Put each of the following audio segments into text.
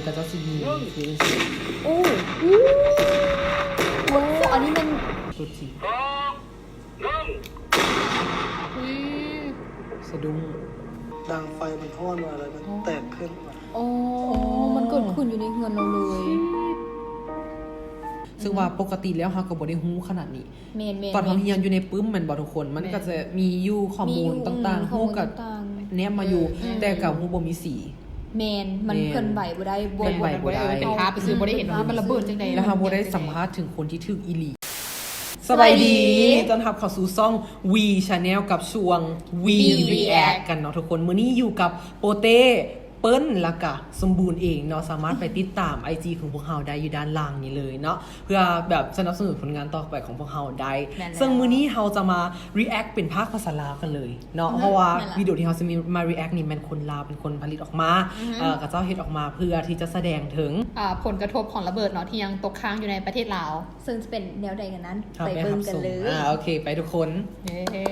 ເຂົາເຈົ້າຊິຍິງຄືຈັ່ງຊີ້. ໂອ້ ໂອ້ ອັນນີ້ແມ່ນຕົວຈິງ. ອຸ້ຍ ສະດຸ້ງ. ດັງໄຟມັນຮ້ອນວ່າ ແລ້ວມັນ ໂອ້ ແຕກຂຶ້ນວ່າ. ໂອ້ ໂອ້ ມັນເກີດຂຶ້ນຢູ່ໃນເຮືອນເຮົາເລີຍ. ຊຶ່ງວ່າປົກກະຕິແລ້ວເຮົາກໍບໍ່ໄດ້ຮູ້ຂະໜາດນີ້. ແມ່ນໆໆ ຕອນເຮົາຮຽນຢູ່ໃນປຶ້ມແມ່ນບໍ່ທຸກຄົນ? ມັນ ແມ່ນ ກໍຈະມີຢູ່ຂໍ້ມູນຕ່າງໆ ມີຢູ່ ອືມ ຮູ້ກໍ ຂໍ້ມູນຕ່າງໆ ແນມມາຢູ່ ອືມໆໆ ແຕ່ກໍຮູ້ບໍ່ມີສີ. ແມ່ນ ມັນ ແມ່ນ ເຄື່ອນໄຫວບໍ່ໄດ້ ເຄື່ອນໄຫວບໍ່ໄດ້ ເປັນພາບຊື່ໆ ບໍ່ໄດ້ເຫັນວ່າມັນລະເບີດຈັ່ງໃດ ແລ້ວເຮົາບໍ່ໄດ້ສຳພາດເຖິງຄົນທີ່ຖືກອີ່ຫຼີ. ສະບາຍດີ ສະບາຍດີ ຍິນດີຕ້ອນຮັບເຂົ້າສູ່ຊ່ອງ V Channel ກັບຊ່ວງ V React ກັນເນາະທຸກຄົນ. ມື້ນີ້ຢູ່ກັບໂປເຕ້ ເປີ້ນ ແລ້ວກະສົມບູນເອງເນາະ. ສາມາດໄປຕິດຕາມໄອຈີຂອງພວກເຮົາໄດ້ຢູ່ດ້ານລ່າງນີ້ເລີຍເນາະ ເພື່ອແບບສະໜັບສະໜູນຜົນງານຕໍ່ໄປຂອງພວກເຮົາໄດ້. ແມ່ນແລ້ວ ເຊິ່ງມື້ນີ້ເຮົາຈະມາ react ເປັນພາກພາສາລາວກັນເລີຍເນາະ ອືຮຶ ເພາະວ່າ ແມ່ນລະ ວິດີໂອທີ່ເຮົາຊິມາ react ນີ້ແມ່ນຄົນລາວເປັນຄົນຜະລິດອອກມາ ອືຮຶ ເອີ ເຂົາເຈົ້າເຮັດອອກມາເພື່ອທີ່ຈະສະແດງເຖິງ ອ່າ ຜົນກະທົບຂອງລະເບີດເນາະ ທີ່ຍັງຕົກຄ້າງຢູ່ໃນປະເທດລາວ ເຊິ່ງຈະເປັນແນວໃດນັ້ນ ເຮົາໄປເບິ່ງກັນເລີຍ. ອ່າ ໂອເຄ ໄປທຸກຄົນ. ເຢ້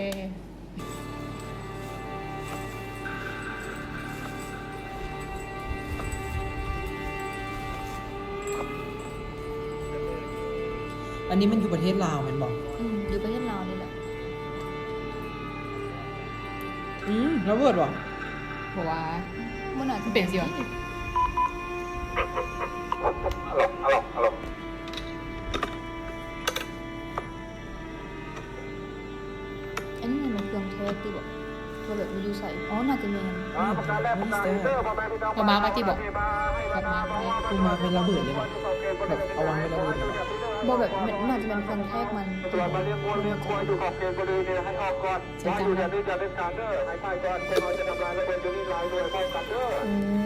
ອັນນີ້ມັນຢູ່ປະເທດລາວແມ່ນບໍ່? ອືມ ຢູ່ປະເທດລາວນີ້ແຫຼະ. ອືມ ລະເບີດບໍ່? ບໍ່ວ່າ ບໍ່ໜ້າຈະເປັນຊິ. ອັນນີ້ແມ່ນເຄື່ອງແທກຕິບໍ? ວ່າແບບມັນຢູ່ໃສ? ອໍ ໜ້າຈະແມ່ນ. ປະມາໄວ້ຕິບໍ? ປະມາໄວ້ຕິ? ບໍ່ມາໄວ້ລະເບີດເລີຍບໍ? ແບບເອົາວາງໄວ້ລະເບີດເລີຍບໍ? ບໍ່ ແບບ ໜ້າຈະແມ່ນເຄື່ອງແທກມັນຕິບໍ? ເຊັ່ນກັນ. ອືມ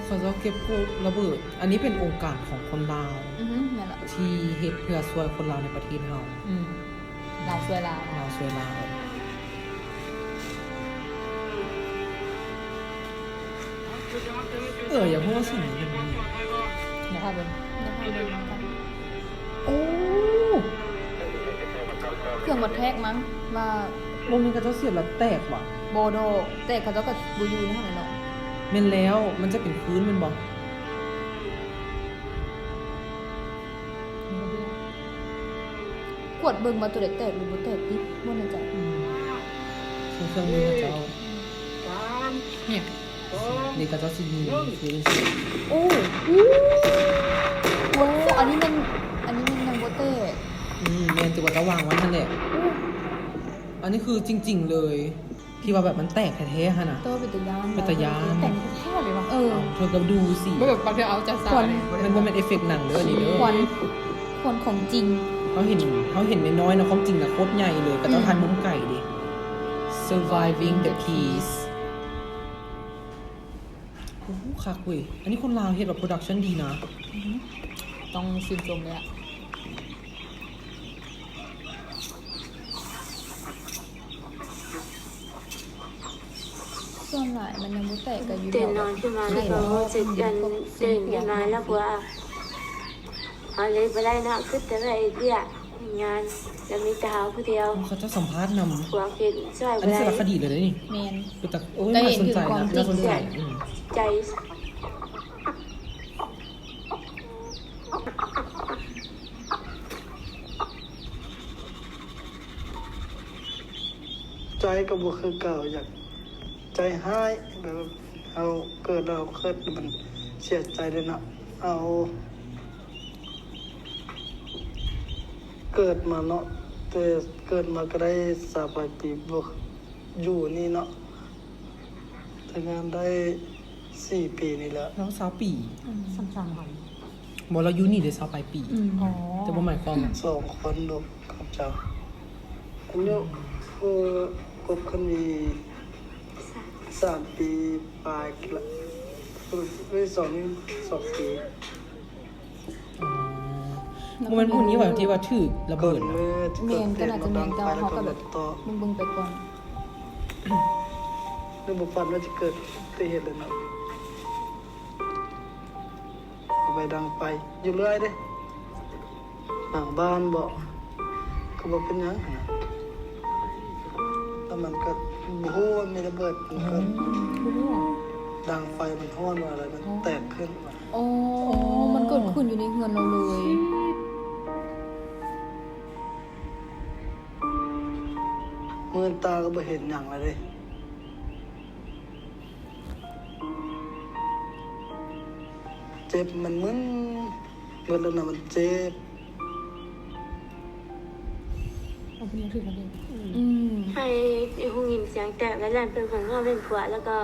ເຂົາເຈົ້າເກັບພວກລະເບີດ. ອັນນີ້ເປັນອົງການຂອງຄົນລາວ ອືຮຶ ແມ່ນລະ ທີ່ເຮັດເພື່ອຊ່ວຍຄົນລາວໃນປະເທດເຮົາ. ອືມ ລາວຊ່ວຍລາວ ລາວຊ່ວຍລາວ. ເອີ ຢາກຮູ້ວ່າເປັນຫຍັງເປັນແບບນີ້. ດຽວພາເບິ່ງ ດຽວພາເບິ່ງນຳກັນ. ໂອ້ ເຄື່ອງວັດແທກມັນວ່າ ບໍ່ແມ່ນເຂົາເຈົ້າສຽບແລ້ວແຕກຫວາ? ບໍ່ດອກ ແຕ່ເຂົາເຈົ້າກໍບໍ່ຢູ່ໃນຫັ້ນແຫຼະເນາະ. ແມ່ນແລ້ວ ມັນຈະເປັນຄືນແມ່ນບໍ່? ກວດເບິ່ງວ່າໂຕໃດແຕກຫຼືບໍ່ແຕກຕິ ບໍ່ແນ່ໃຈ. ອືມ ເຄື່ອງມືເຂົາເຈົ້າ ນີ້ ເດ ເຂົາເຈົ້າຊິຍິງຄືຈັ່ງຊີ້. ໂອ້ ໂອ້ ອັນນີ້ແມ່ນ ອັນນີ້ແມ່ນຍັງບໍ່ແຕກ. ອືມ ແມ່ນ ແຕ່ວ່າເຂົາວາງໄວ້ຫັ້ນແຫຼະ. ໂອ້ ອັນນີ້ຄືຈິງໆເລີຍ. ທີ່ວ່າແບບມັນແຕກແທ້ໆຫັ້ນນະ. ແຕ່ວ່າເປັນຕາຢ້ານ ເປັນຕາຢ້ານ ແຕກແທ້ໆເລີຍວ່ະ. ເອີ ເທື່ອກໍດູຊິ ແບບບາງເທື່ອເອົາຈາກສາ ມັນບໍ່ແມ່ນເອເຟັກໜັງເດີອັນນີ້ເດີ ຄວັນ ຄວັນຂອງຈິງ. ເຮົາເຫັນ ເຮົາເຫັນນ້ອຍໆເນາະ ຂອງຈິງນະໂຄດໃຫຍ່ເລີຍ ເຂົາເຈົ້າ ອືມ ຖ່າຍມຸມໄກເດ້. Surviving the Peace. ໂອ້ ຄັກເວີຍ ອັນນີ້ຄົນລາວເຮັດແບບໂປຣດັກຊັນດີນະ. ອືຮຶ ຕ້ອງຊື່ນຊົມເລີຍອະ. ສ່ວນຫຼາຍມັນຍັງບໍ່ແຕກກໍຢູ່ແຖວແບບ ຕື່ນນອນຂຶ້ນມາແລ້ວກໍຮູ້ສຶກອັນ ຕື່ນຂຶ້ນມາແລ້ວກໍວ່າເຮົາເລີຍບໍ່ໄດ້ເນາະ ຄິດແຕ່ວ່າເຮັດວຽກເຮັດງານ ແລ້ວມີແຕ່ເຮົາຜູ້ດຽວ. ເຂົາເຈົ້າສຳພາດນຳ ພວກເຮັດຊ່ອຍບໍ່ໄດ້. ອັນນີ້ສາລະຄະດີເລີຍເດ້ນີ້. ແມ່ນ ເປັນຕາ ໂອ້ຍ ໜ້າສົນໃຈນະ ໜ້າສົນໃຈ. ອືມ ໃຈ ໃຈກໍບໍ່ຄືເກົ່າ ຢາກໃຈຮ້າຍ ແບບເຮົາເກີດແລ້ວ ເກີດມັນເສຍໃຈເດ້ເນາະ. ເຮົາເກີດມາເນາະ ແຕ່ເກີດມາກໍໄດ້ຊາວປາຍປີ ບໍ່ ຢູ່ນີ້ເນາະ ແຕ່ງງານໄດ້ສີ່ປີນີ້ແຫຼະ. ລາວຊາວປີ. ອືມ ຊ້ຳໆ ບໍ່ ລາວຢູ່ນີ້ໄດ້ຊາວປາຍປີ. ອືມ ອໍ ແຕ່ບໍ່ໝາຍຄວາມວ່າ ສອງຄົນລູກຂອງເຈົ້າ ອາຍຸ ອືມ ຄົບກັນມີສາມປີປາຍລະ ເອີຍ ສອງ ສອງປີ. ອໍ ບໍ່ແມ່ນຜູ້ນີ້ຫວາ ທີ່ວ່າຖືກລະເບີດນະ? ແມ່ນ ກໍໜ້າຈະແມ່ນ ແຕ່ວ່າເຮົາກໍແບບເບິ່ງໆໄປກ່ອນ. ແມ່ນບໍ່ຝັນວ່າຈະເກີດອຸບັດຕິເຫດເລີຍເນາະ. ເອົາໄປດັງໄຟຢູ່ເລື້ອຍເດ້. ຫຼັງບ້ານບໍ ກໍບໍ່ເປັນຫຍັງຫັ້ນນະ. ແລ້ວມັນກໍບໍ່ຮູ້ວ່າມີລະເບີດ ມັນກໍ ອືມ ບໍ່ຮູ້. ດັງໄຟມັນຮ້ອນວ່າ ແລ້ວມັນແຕກຂຶ້ນວ່າ. ໂອ້ ມັນເກີດຂຶ້ນຢູ່ໃນເຮືອນເຮົາເລີຍ. ມືນຕາກໍບໍ່ເຫັນຫຍັງແລ້ວເດ້. ເຈັບ ມັນມຶນເບິດແລ້ວນະ ມັນເຈັບ. ເອົາເພິ່ນຍັງຖືກມາເດ້. ອືມ ໄຟ ໄດ້ຍິນສຽງແຕກ ແລ້ວແລ່ນໄປເບິ່ງ ເຫັນຜົວ ແລ້ວກໍ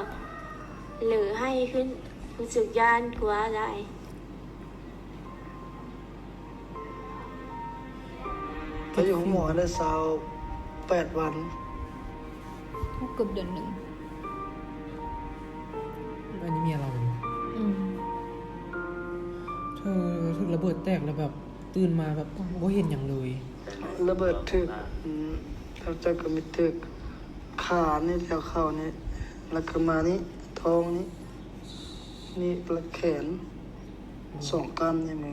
ເລີໄຫ້ຂຶ້ນ ຮູ້ສຶກຢ້ານກົວຫຼາຍ. ໄປຢູ່ໂຮງໝໍໄດ້ຊາວແປດວັນ. ໂອ້ ເກືອບເດືອນໜຶ່ງ. ອັນນີ້ເມຍລາວເນາະ. ອືມ ເທີ ຖືກລະເບີດແຕກແລ້ວແບບ ຕື່ນມາແບບ ບໍ່ເຫັນຫຍັງເລີຍ. ລະເບີດຖືກ ອືມ ເຂົາເຈົ້າກໍມີຖືກຂານີ້ ແຖວເຂົ່ານີ້ ແລ້ວກໍມານີ້ ທ້ອງນີ້ ນີ້ ແລ້ວແຂນ ສອງກ້າມນີ້ມື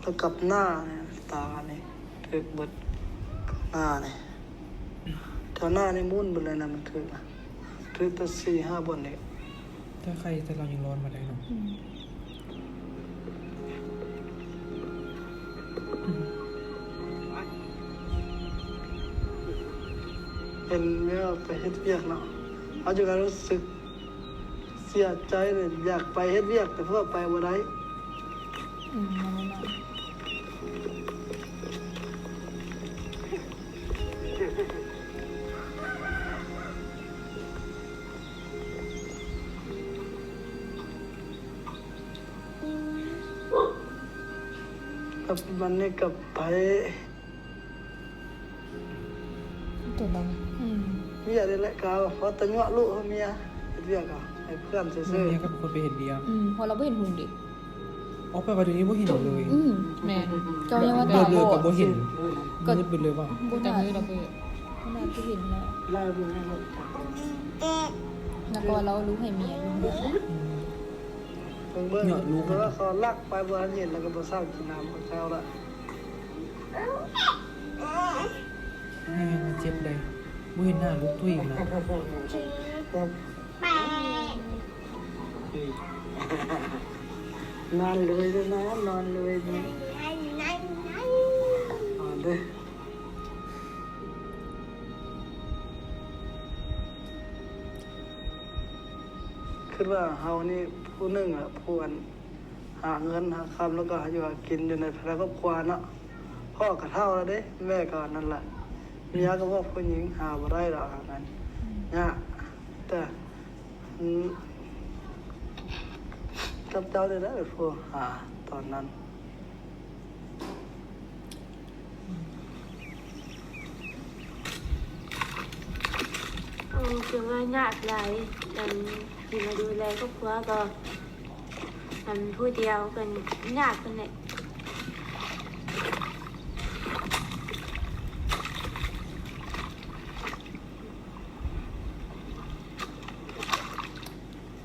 ແລ້ວກັບໜ້ານີ້ ຕານີ້ ຖືກເບິດ ໜ້ານີ້ ແຖວໜ້ານີ້ໝຸ່ນເບິດເລີຍນະ ມັນຖືກນະ ຖືກແຕ່ສີ່ຫ້າບ່ອນນີ້. ແຕ່ໄຄແຕ່ລາວຍັງລອດມາໄດ້ເນາະ. ອືມ ເຫັນແມ່ໄປເຮັດວຽກເນາະ ເຮົາຈຶ່ງຮູ້ສຶກເສຍໃຈເລີຍ ຢາກໄປເຮັດວຽກ ແຕ່ເພາະວ່າໄປບໍ່ໄດ້. ອືມ ປັດຈຸບັນນີ້ກໍໄປ ຕົວດຳ ອືມ ວຽກນີ້ແຫຼະ ກໍເອົາ ເພາະແຕ່ຍົວະລູກເຮົາເມຍ ເຮັດວຽກກໍໃຫ້ເພື່ອນຊື່ໆ ເມຍກໍເປັນຄົນໄປເຮັດວຽກ. ອືມ ເພາະລາວບໍ່ເຫັນຫຸງເດ. ອໍ ແປວ່າດຽວນີ້ບໍ່ເຫັນເລີຍ. ອືມ ແມ່ນ ເຈົ້າຍັງວ່າຕາບອດ ກໍບໍ່ເຫັນ ມືດໄປເລີຍວ່າ ບໍ່ ແຕ່ມືດລາວເປີດ ແມ່ນຄືເຫັນແລ້ວ ລາວບໍ່ໃຫ້ລົດ ແລ້ວກໍວ່າລາວເອົາລູກໃຫ້ເມຍຢູ່. ອືມ ເບິ່ງ ເບິ່ງ ເພາະວ່າເຂົາລັກໄປ ບໍ່ທັນເຫັນ ແລ້ວກໍບໍ່ສ້າງກິນນ້ຳເຂົາເຈົ້າລະ. ແມ່ນ ເຈັບເດ້ ບໍ່ເຫັນໜ້າລູກຕົວເອງລະ. ນອນເລີຍນະ ນອນເລີຍນະ ນອນເດີ. ຄິດວ່າເຮົານີ້ຜູ້ໜຶ່ງລະ ຜູ້ອັນ ຫາເງິນຫາຄຳ ແລ້ວກໍຫາຢູ່ຫາກິນຢູ່ໃນພາຍໃນຄອບຄົວເນາະ. ພໍ່ກໍເຖົ້າແລ້ວເດ້ ແມ່ກໍອັນນັ້ນລະ ເມຍກໍພວກຜູ້ຍິງຫາບໍ່ໄດ້ດອກ ຫາເງິນຍາກ. ແຕ່ ອືມ ກັບເຈົ້ານີ້ແຫຼະເປັນຜູ້ຫາຕອນນັ້ນ. ໂອ້ ຄືວ່າຍາກຫຼາຍ ອັນ ຊິມາດູແລຄອບຄົວກໍ ອັນ ຜູ້ດຽວກໍຍາກຫັ້ນແຫຼະ.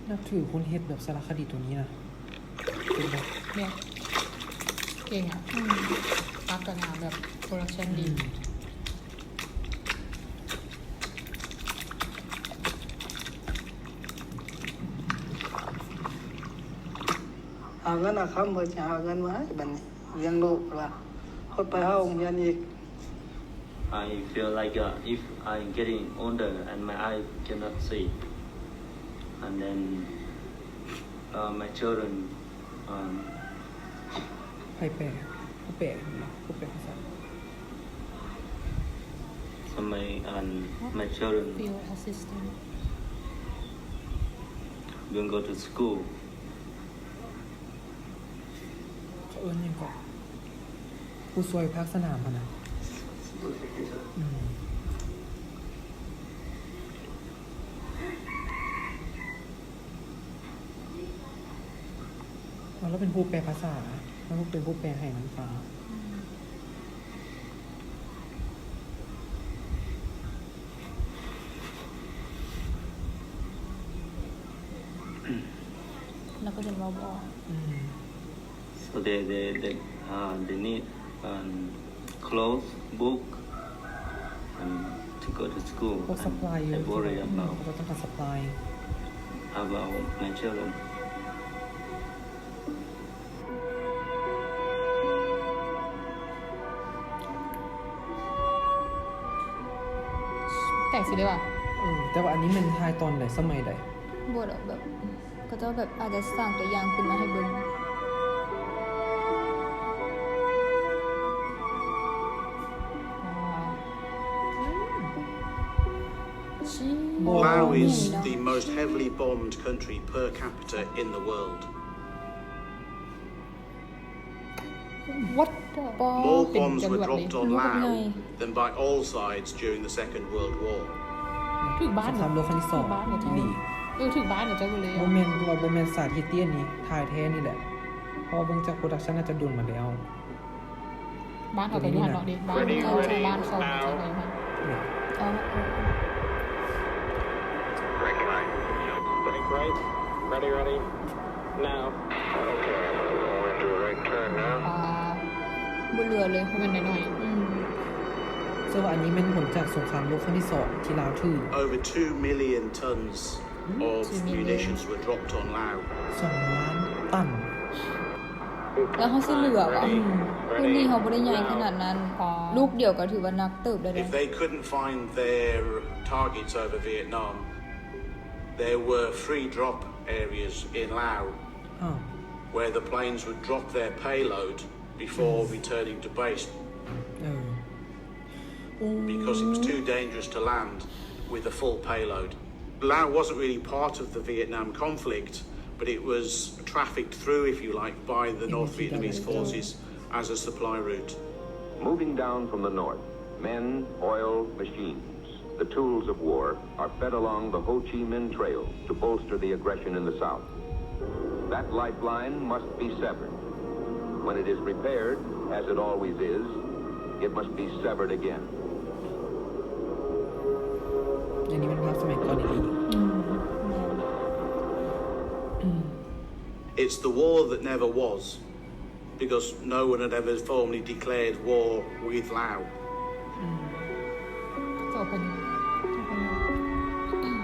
ນັບຖືຄົນເຮັດແບບສາລະຄະດີຕົວນີ້ນະ ເກັ່ງແບບ ແບບເກັ່ງອະ ອືມ ປັບກັນນະ ແບບໂປຣດັກຊັນດີ. ອືມ ຫາເງິນຫາຄຳ ເພິ່ນຊິຫາເງິນມາໃຫ້ ບັດນີ້ລ້ຽງລູກ ວ່າ ຄົນໄປເຮົາໂຮງຮຽນອີກ. I feel like, uh, if I'm getting older and my eye cannot see, and then, uh, my children, um, ໃຜແປ? ຜູ້ແປ ຜູ້ແປພາສາ. So my, um, my children Field assistant. Don't go to school. ເຂົາເອີ້ນຫຍັງເກາະ? ຜູ້ຊ່ວຍພາກສະໜາມຫັ້ນນະ. ອືມ ແລ້ວເປັນຜູ້ແປພາສາ ແລ້ວເປັນຜູ້ແປໃຫ້ມັນຟັງ. ອືມ ແລ້ວກໍຈົນເວົ້າບໍ່ອອກ. ອືມ So they, they, they, uh, they need, um, clothes, book, and to go to school. ພວກ supply ຢູ່ I worry about. ເຂົາເຈົ້າຕ້ອງການ supply. about my children. ແປກຊິເລີຍວ່າ ເອີ ແຕ່ວ່າອັນນີ້ແມ່ນຖ່າຍຕອນໃດ ສະໄໝໃດ? ບໍ່ດອກ ແບບ ເຂົາເຈົ້າແບບອາດຈະສ້າງຕົວຢ່າງຂຶ້ນມາໃຫ້ເບິ່ງ. ວ້າວ ອືມ Laos is the most heavily bombed country per capita in the world. What the? More bombs were dropped on Laos than by all sides during the Second World War. ຖືກບ້ານ ສົງຄາມໂລກຄັ້ງທີສອງ ຖືກບ້ານ ອີ່ຫຼີ. ເອີ ຖືກບ້ານເຂົາເຈົ້າເລີຍ. ບໍ່ແມ່ນ ບໍ່ແມ່ນສາທິດຕິ ອັນນີ້ຖ່າຍແທ້ນີ້ແຫຼະ ເພາະວ່າເບິ່ງຈາກໂປຣດັກຊັນ ໜ້າຈະດົນມາແລ້ວ. ບ້ານເຂົາກໍຢູ່ຫັ້ນເນາະເດ ບ້ານເຂົາ ບ້ານຊ່ອງເຂົາເຈົ້າກໍຢູ່ຫັ້ນ. ອໍ ເອີ ເອີ Ready, ready, ready, now. Okay, we're going into a right turn now. ປາ ບໍ່ເຫຼືອເລີຍ ເປັນໜ້ອຍໆ. ອືມ ເຊິ່ງວ່າອັນນີ້ແມ່ນຜົນຈາກສົງຄາມໂລກຄັ້ງທີສອງທີ່ລາວຖືກ. Over two million tons of munitions were dropped on Laos. ສອງລ້ານຕັນ. ແລ້ວເຮົາຊິເຫຼືອວະ? ອືມ ພື້ນທີ່ເຮົາບໍ່ໄດ້ໃຫຍ່ຂະໜາດນັ້ນ. ລູກດຽວກໍຖືວ່າໜັກເຕີບແລ້ວເດ້. If they couldn't find their targets over Vietnam, there were free drop areas in Laos where the planes would drop their payload before returning to base. ເອີ because it was too dangerous to land with a full payload. Laos wasn't really part of the Vietnam conflict, but it was trafficked through, if you like, by the North Vietnamese forces as a supply route. Moving down from the north, men, oil, machines, the tools of war, are fed along the Ho Chi Minh Trail to bolster the aggression in the south. That lifeline must be severed. When it is repaired, as it always is, it must be severed again. ອັນນີ້ມັນພາບສະໄໝກ່ອນອີ່ຫຼີ. ອືມ ແມ່ນ. It's the war that never was. Because no one had ever formally declared war with Laos. ອືມ ເຈົ້າເພິ່ນ ເຈົ້າເພິ່ນ ອືມ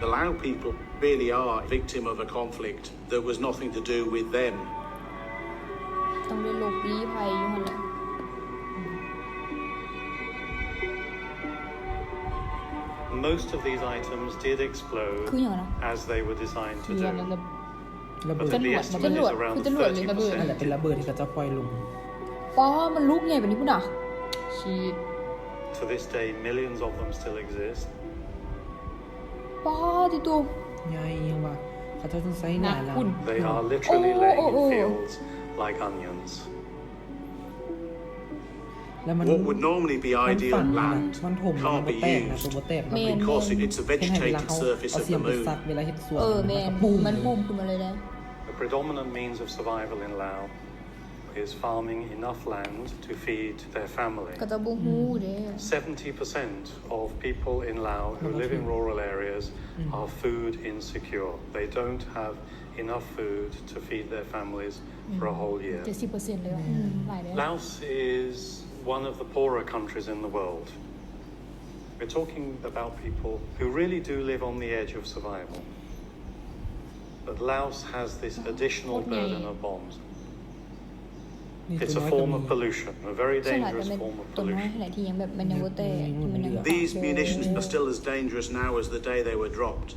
The Lao people really are a victim of a conflict that was nothing to do with them. ຕ້ອງໄດ້ຫຼົບລີ້ໄພຢູ່ຫັ້ນແຫຼະ. Most of these items did explode as they were designed to do. ລະເບີດ ລະເບີດ ຈະຫຼວດ ຄືຈະຫຼວດ ຫຼືລະເບີດ ນັ້ນແຫຼະ ເປັນລະເບີດທີ່ເຂົາເຈົ້າປ່ອຍລົງ. ປ້າ ມັນລູກໃຫຍ່ປານນີ້ພຸ້ນນະ. ຊິດ To this day, millions of them still exist. ປ້າ ຕິໂຕ ໃຫຍ່ຫຍັງວະ ເຂົາເຈົ້າຕ້ອງໃຊ້ຫຼາຍລຳ. They are literally laying in fields like onions. ແລ້ວມັນ What would normally be ideal land can't be used because it's a vegetated surface of the moon. ເອີ ແມ່ນ ມັນໂຮມຂຶ້ນມາເລີຍເດ້. The predominant means of survival in Laos is farming enough land to feed their family. ເຂົາເຈົ້າບໍ່ຮູ້ເດ້. Seventy percent of people in Laos who live in rural areas are food insecure. They don't have enough food to feed their families for a whole year. ເຈັດສິບເປີເຊັນເລີຍ ອືມ ຫຼາຍເດ້. Laos is one of the poorer countries in the world. We're talking about people who really do live on the edge of survival. But Laos has this additional burden of bombs. It's a form of pollution, a very dangerous form of pollution. These munitions are still as dangerous now as the day they were dropped.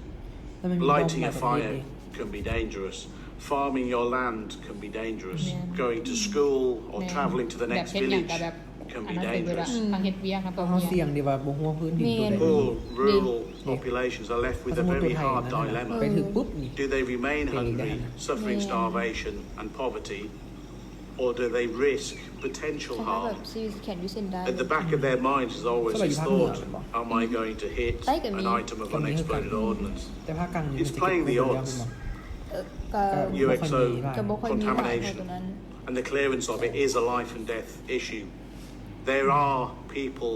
Lighting a fire can be dangerous. Farming your land can be dangerous. Going to school or travelling to the next village can be dangerous. ອືມ ເຮົາສ່ຽງເດ້ວ່າບໍ່ຮູ້ວ່າພື້ນດິນໂຕໃດ. Poor rural populations are left with a very hard dilemma. ໄປຖືກປຸບນີ້ Do they remain hungry, suffering starvation and poverty, or do they risk potential harm? At the back of their minds is always this thought, am I going to hit an item of unexploded ordnance? It's playing the odds. ເອີ ກໍ UXO contamination and the clearance of it is a life and death issue. There are people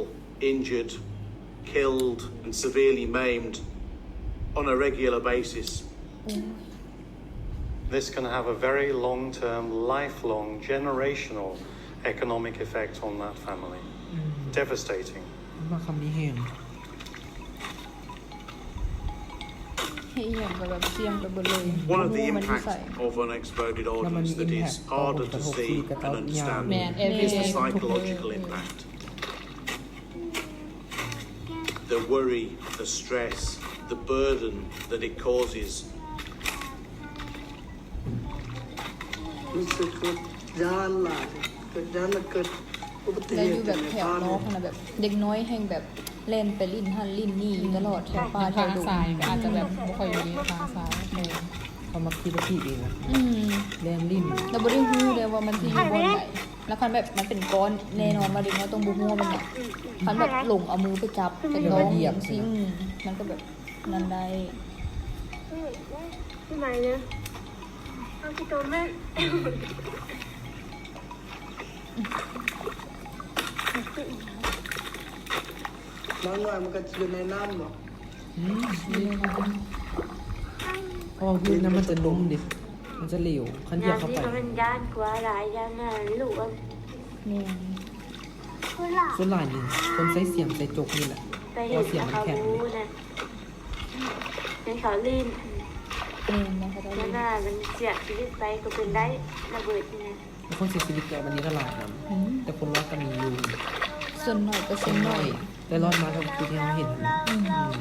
injured, killed and severely maimed on a regular basis. This can have a very long-term, lifelong, generational economic effect on that family. ອືມ Devastating. ມັນມາຄຳນີ້ແຮງ. ອີ່ຫຍັງກໍແບບສ່ຽງໄປເບິດເລີຍ. One of the impacts of unexploded ordnance that is harder to see and understand is the psychological impact. The worry, the stress, the burden that it causes. ຮູ້ສຶກວ່າຢ້ານຫຼາຍ ເກີດຢ້ານ ແລ້ວເກີດອຸບັດຕິເຫດ ແລ້ວຢູ່ແບບແຖວນອກຫັ້ນນະ ແບບເດັກນ້ອຍແຮ່ງແບບແລ່ນໄປຫຼິ້ນຫັ້ນຫຼິ້ນນີ້ຢູ່ຕະຫຼອດ ແຖວປ່າແຖວດົງ ອາດຈະແບບບໍ່ຄ່ອຍມີທາງຊາຍ ເຂົາມັກຂີ່ລົດຖີບເອງ ອືມ ແລ່ນຫຼິ້ນ ແລ້ວບໍ່ໄດ້ຮູ້ເດ້ວ່າມັນຊິຢູ່ບ່ອນໃດ ແລ້ວຄັນແບບມັນເປັນກ້ອນ ແນ່ນອນວ່າເດັກນ້ອຍຕ້ອງບໍ່ຮູ້ວ່າແມ່ນຫຍັງ ຄັນແບບຫຼົງເອົາມືໄປຈັບໄປຕ້ອງຈັ່ງຊີ້ ມັນກໍແບບນັ້ນໄດ້. ນ້ອຍໆ ມັນກໍຊິຢູ່ໃນນ້ຳເນາະ ອືມ ເພາະວ່າພື້ນນ້ຳມັນຈະນຸ້ມເດ້ ມັນຈະເຫຼວ ຄັນຢຽບເຂົ້າໄປ ນ້ຳນີ້ກໍແມ່ນຢ້ານກວ່າຫຼາຍ ຢ້ານນ້ຳຫຼວມ ແມ່ນ ສ່ວນຫຼາຍນີ້ຄົນໃຊ້ສຽງໃສ່ຈົກນີ້ແຫຼະ ເພາະວ່າສຽງມັນແຂງ ເຫັນເຂົາຫຼິ້ນ ແມ່ນ ເຂົາເຈົ້າຫຼິ້ນ ມັນເສຍຊີວິດໄປກໍເປັນໄດ້ ລະເບີດນີ້ນະ ຄົນເສຍຊີວິດກໍບັດນີ້ກໍຫຼາຍນຳ ອືມ ແຕ່ຄົນລອດກໍມີຢູ່ ສ່ວນໜ້ອຍກໍສ່ວນໜ້ອຍ ສ່ວນໜ້ອຍ ແຕ່ລອດມາກໍຄືທີ່ເຮົາເຫັນຫັ້ນນະ ອືມ ອືມ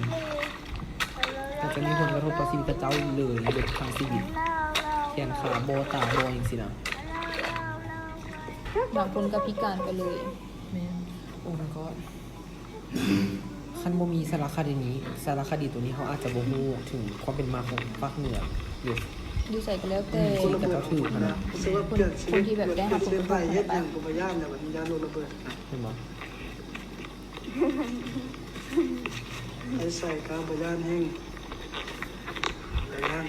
ກໍຈະມີຜົນກະທົບຕໍ່ຊີວິດເຂົາເຈົ້າເລີຍ ເບິດທັງຊີວິດ ແຂນຂາບໍ່ ຕາບໍ່ ຈັ່ງຊີ້ນະ ບາງຄົນກໍພິການໄປເລີຍ ແມ່ນ Oh my god ຄັນບໍ່ມີສາລະຄະດີນີ້ ສາລະຄະດີໂຕນີ້ ເຮົາອາດຈະບໍ່ຮູ້ເຖິງຄວາມເປັນມາຂອງພາກເໜືອຢູ່ ຢູ່ໃສກໍແລ້ວແຕ່ ອືມ ທີ່ເຂົາເຈົ້າຖືກຫັ້ນນະ ຄົນ ຄົນທີ່ແບບໄດ້ຮັບຜົນກະທົບຫັ້ນນະ ເຫັນບໍ່? ໄປໃສກໍບໍ່ຢ້ານແຮງ ໄປຢ້ານ.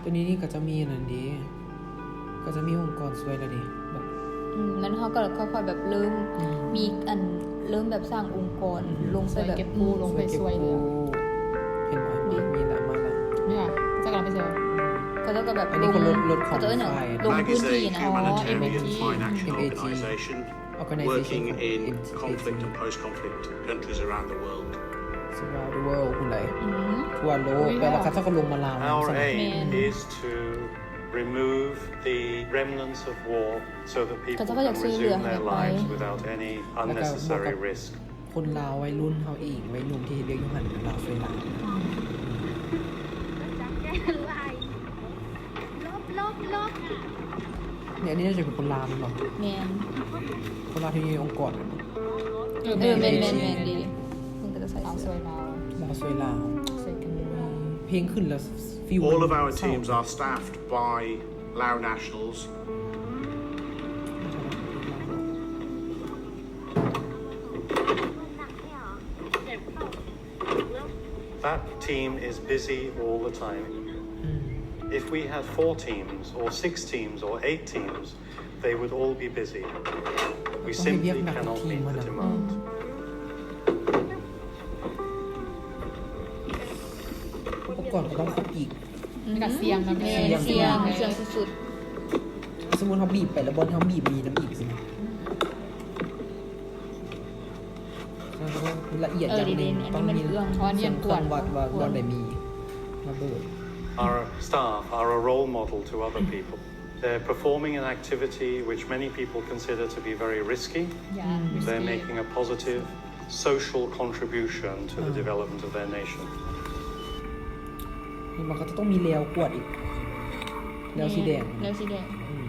ດຽວນີ້ນີ້ກໍຈະມີອັນນັ້ນເດ້ ກໍຈະມີອົງກອນຊ່ວຍແລ້ວເດ້ ແບບ ອືມ ນັ້ນເຮົາກໍຄ່ອຍໆແບບເລີ່ມ ອືມ ມີອັນ ເລີ່ມແບບສ້າງອົງກອນ ອືມ ລົງໄປແບບ ອືມ ລົງໄປຊ່ວຍເຫຼືອ ເຫັນບໍ່? ມີແລ້ວ ມາແລ້ວ ນີ້ຫວາ ເຂົາເຈົ້າກຳລັງໄປຊ່ວຍ ເຂົາເຈົ້າກໍແບບ ອັນນີ້ຄືລົດ ລົດຂອງ ເຂົາເຈົ້າເອີ້ນຫຍັງ? ລົງພື້ນທີ່ນະ ອໍ ເອັມເອຈີ ເອັມເອຈີ Organisation for Working in Conflict and Post-Conflict Countries Around the World. Around the World ພຸ້ນໃດ ອືມ ທົ່ວໂລກ ແປວ່າເຂົາເຈົ້າກໍລົງມາລາວນຳ Our aim is to remove the remnants of war so that people can resume their lives without any unnecessary risk. ຄົນລາວໄວລຸ້ນເຮົາເອງ ໄວໜຸ່ມທີ່ເຮັດວຽກຢູ່ຫັ້ນ ລາວຊ່ວຍລາວ ນີ້ ອັນນີ້ໜ້າຈະເປັນຄົນລາວແມ່ນບໍ່? ແມ່ນ ຄົນລາວທີ່ຢູ່ໃນອົງກອນ ເອີ ແມ່ນໆໆ ເພິ່ນກໍຈະໃສ່ເສື້ອ ລາວຊ່ວຍລາວ ລາວຊ່ວຍລາວ ຊ່ວຍກັນ ເພງຂຶ້ນແລ້ວ All of our teams are staffed by Lao nationals That team is busy all the time. If we had four teams or six teams or eight teams, they would all be busy. We simply cannot meet the demand. ອຸປະກອນກໍຕ້ອງຄົບອີກ ແລ້ວກໍສ່ຽງນຳ ແມ່ນ ສ່ຽງ ສ່ຽງ ສ່ຽງສຸດໆ ສົມມຸດເຮົາບີບໄປແລ້ວ ບ່ອນທີ່ເຮົາບີບມີນຳອີກຊີ້ນະ ລະອຽດຢ່າງໜຶ່ງ ຕ້ອງມີເຄື່ອງວັດວ່າບ່ອນໃດມີລະເບີດ. Our staff are a role model to other people. They're performing an activity which many people consider to be very risky. They're making a positive social contribution to the development of their nation. ເຫັນບໍ່ ເຂົາຈະຕ້ອງມີແລວກວດອີກ ແລວສີແດງ ແລວສີແດງ ອືມ